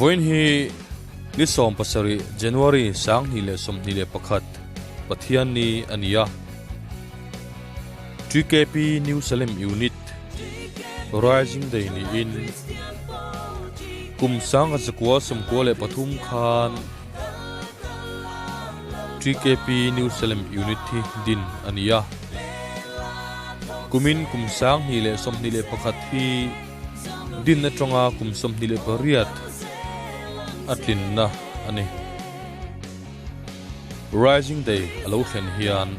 Vawiin hi ni 17 January 2021 Pathianni a ni a. TKP New Salem Unit Rising Day niin kum 1993 khan TKP New Salem Unit hi din a ni a. Kumin kum 2021 hi din atanga kum 28 a tlinna a ni. Rising Day a lo thlen hian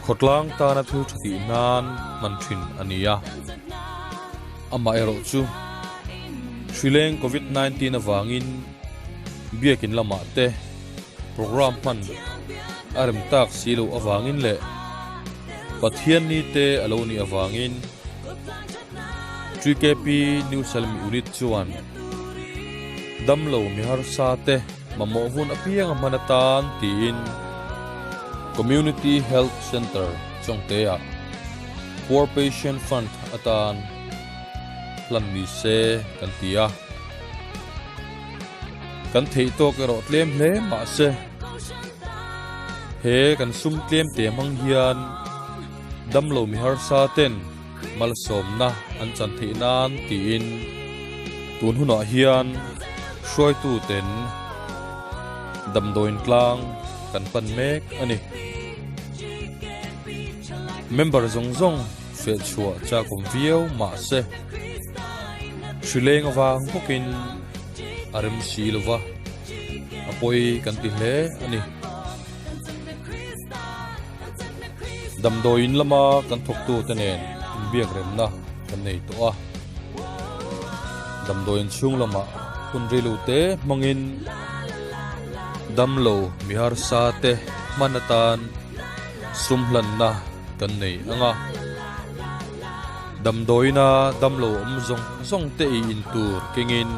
khawtlang tana thil tha tih nan hman thin a ni a. Amaherawhchu, hrileng Covid 19 avangin biakin lamah te program hman a rem tak si loh avangin leh Pathianni te a lo nih avangin TKP New Salem Unit chuan damlo mi harsa te mamawh hun apiang a hman atan tiin Community Health Centre Chawngte-ah Poor Patient Fund atan hlan ni se kan ti a. Kan theih tawk erawh tlem hle mahse he kan sum tlem te hmang hian damlo mi harsa ten malsawmna an chan theih nan tiin tun hunah hian hruaitu ten damdawiin tlang kan pan mek a ni. Member zawng zawng feh chhuah chakawm viau mahse hrileng avang bawkin a rem si lova a pawi kan ti hle a ni. Damdawiin lama kan thawktute nen inbiak remna kan nei tawh a. Damdawiin chhung lamah hun rilute hmangin damlo mi harsa te hman atan sum hlanna kan nei ang a. Damdawiina damlo awm zawng zawng te ei in tur kengin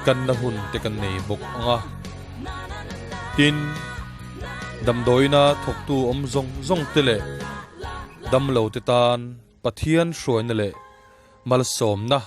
kanna hun te kan nei bawk ang a. Tin, damdawiina thawktu awm zawng zawng te leh damlo te tan Pathian hruaina leh malsawmna.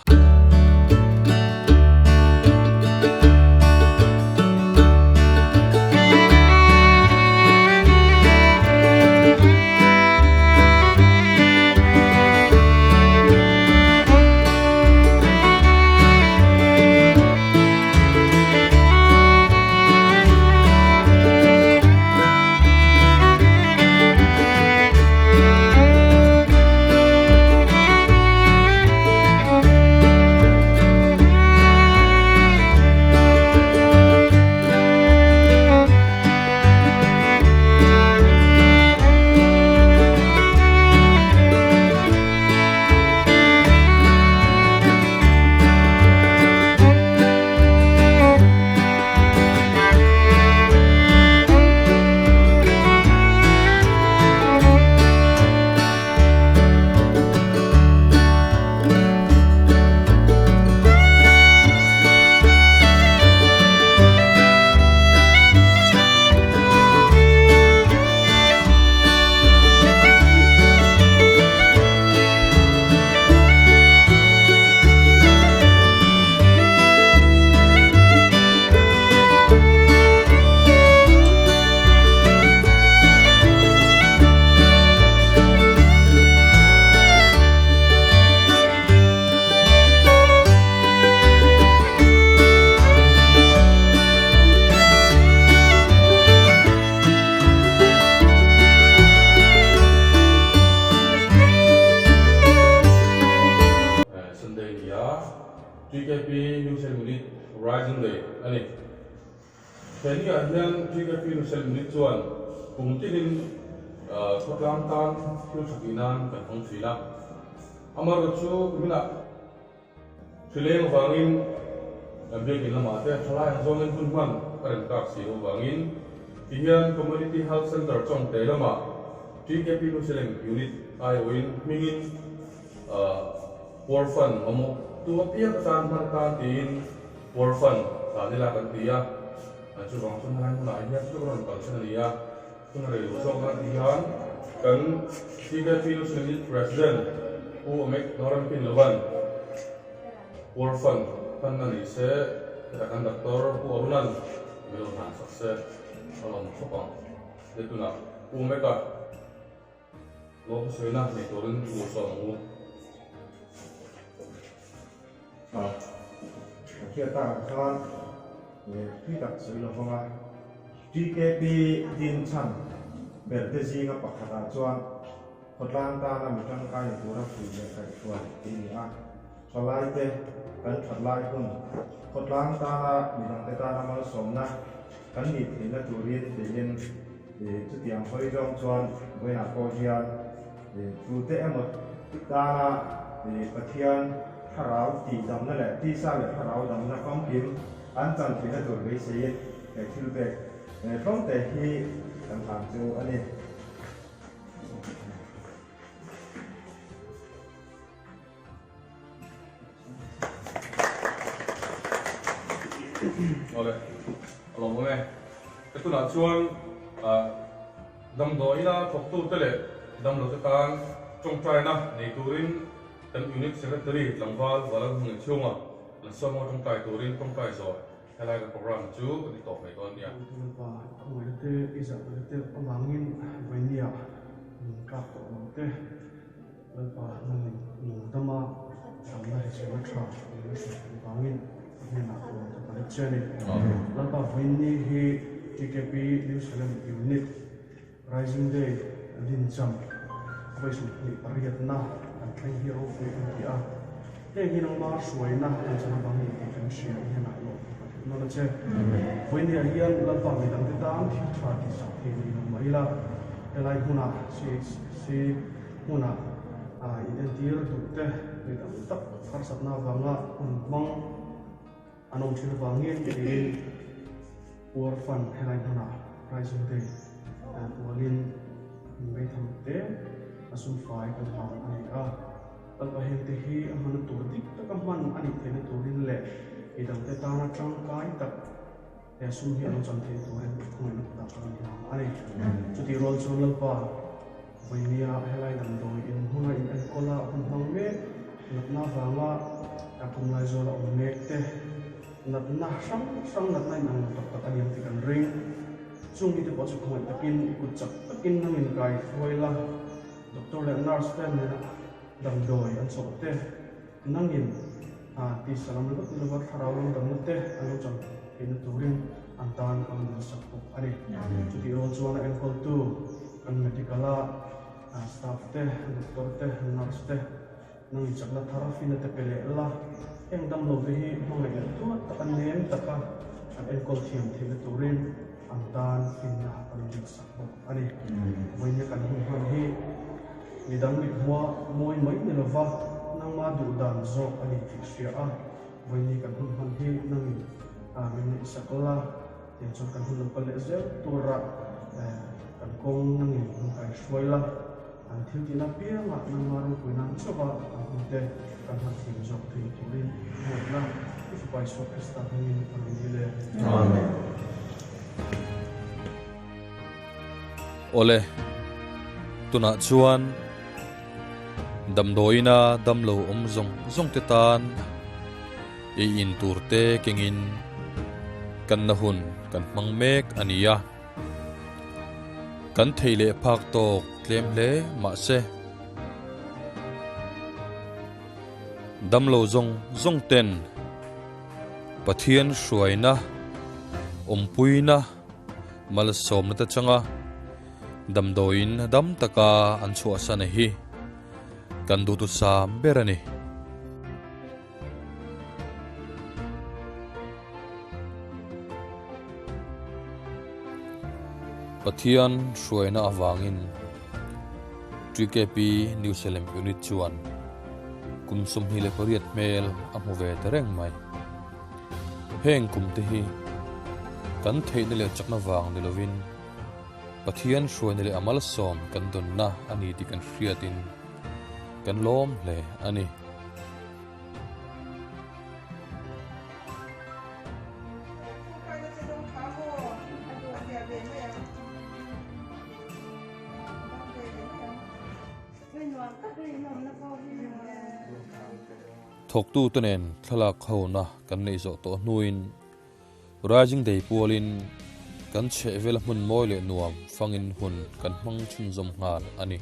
Sunday nia TKP New Cell Unit Rising Day a ni. He niah hian TKP New Cell Unit chuan kum tinin khawtlang tan thil tha tih nan kan hmang thin a. Amaherawhchu kuminah hrileng avangin kan biakin lamah te thalai ang zawngin hun hman a rem tak si loh avangin tihian Community Health Centre Chawngte lamah TKP New Cell Unit aiawhin hmingin Poor Fund mamawh tu apiang atan hman atan tiin Poor Fund hlan ila kan ti a, chuvang chuan helai hmunah hian chu ka rawn kal thin a ni a, hun a rei lo zawk nan ti hian kan TKP National Youth President Pu Amek Norampin Lovan Poor Fund. hmanna ni se, heta kan doctor Pu Arunan min lo hlan sak se a lawm khawp ang. Hei tunah Pu Meka lawm sawina nei turin thu sawm ang u. A, ka hriat tak ang khan tui tak sawi lo vang a, TKP din chhan ber te zinga pakhatah chuan khawtlang tana mi tangkai ni tura fuih leh kaihhruai tih a ni a. Thalaite kan that lai hun, khawtlang tana midangte tana malsawmna kan nih theihna turin tiin chutiang hawi zawng chuan vawiinah pawh hian tute emaw tana Pathian thlarau tihdamna leh tisa leh thlarau damna famkim an chan theihna tur beiseiin he thil pek tlawmte hi kan hlan chu a ni. Awle, a lawm awm e. Ka tunah chuan damdawiina thawktute leh damlote tan tawngtaina nei turin kan Unit Secretary tlangval Valal Hmung inchhunga an sawm anga tawngtai turin tawngtai zawh helai kan programme chu kan ti tawp mai dawn nia. Lalpa, i khawngaihna te, i zahna te avangin Vainia min kap tawh lo te. Lalpa nangin nung dama damna hi chhunga tha min la hrilh duh vangin a hnenah lawm chu ka la che a ni. Lalpa vawiinni hi TKP New Salem Unit Rising Day dincham vawi 28na kan thleng hi ropui kan ti a. Heng hi nangma hruaina kan chan avang ni tih kan hria i hnenah lawm chu ka hrilh nawn a che. Vawiinniah hian Lalpa midangte tan thil tha tihsak thei ni lo mah ila helai hmunah CHC Hmunah in entir duh te mi tam tak harsatna avanga hun hmang an awm thin avangin tiin Poor Fund helai hmunah Rising Day pualin min beitham te a sum fai kan hlan a ni a. Lalpa hengte hi a hmana tur dik taka hman a nih theihna turin leh midangte tana tangkai tak He sum hi a lo chan theih turin khawngaihna kutah ka rawn hlang a ni. Chutih rual chuan Lalpa, vawinia helai damdawi in hmuna in enkawl a hun hmang mek, natna avanga kum laizawl a awm mek te, natna hrang hrang natna in ang lo tak tak a ni ang tih kan ring. Chung mite pawh chu khawngaih takin i kut chak takin nang in kai hruai la, doctor leh nurse te nena damdawi an chawh te, Nangin a tisa lam ringawt ni lova thlarau lam damna te an lo chan theihna turin an tan a rawn insak bawk a ni. Chutih rual chuan a enkawltu kan medical a staff te, doctor te, nurse te nangin chakna thar fina te pe leh la, heng damlo te hi hmangaih leh tuar taka nem taka an enkawl thiam theihna turin an tan finna a rawn insak bawk a ni. Vawinia kan hun hman hi Midang mit hmua mawi mai ni lova nangma duh dan zawk a ni tih hria a, vawiini kan hun hman hi nangin min neihsak la, tiang chuan kan hun lo kal leh zel tura kan kawng nangin hun kai hruai la, an thil tihna piangah nangma ropui nan chauha kan hun te kan hman thiam zawk thei turin hmuatna i Fapa Isua Krista hmingin a rawn dil e. Amen. Awle, tunah chuan damdawiina damlo awm zawng zawng te tan ei in tur te kengin kanna hun kan hmang mek a ni a. Kan thei leh phak tawk tlem hle mahse damlo zawng zawng ten Pathian hruaina awmpuina Malsawmna te changa damdawiin dam taka an chhuahsan hi kan duhthusam ber a ni. Pathian hruaina avangin TKP New Salem Unit chuan kum 28 hmel a hmu ve ta reng mai. Heng kum te hi kan theihna leh chakna vang ni lovin Pathian hruaina leh a malsawm kan dawnna a ni tih kan hriatin kan lawm hle a ni. Thawktute nen thlalak hona kan neih zawh tawh hnuin Rising Day pualin kan chhehvela hmun mawi leh nuam fangin hun kan hmang chhunzawm nghal a ni.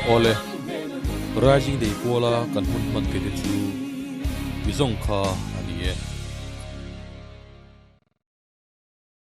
Awle, Rising Day puala kan hun hman ve te chu mi zawng kha a ni e.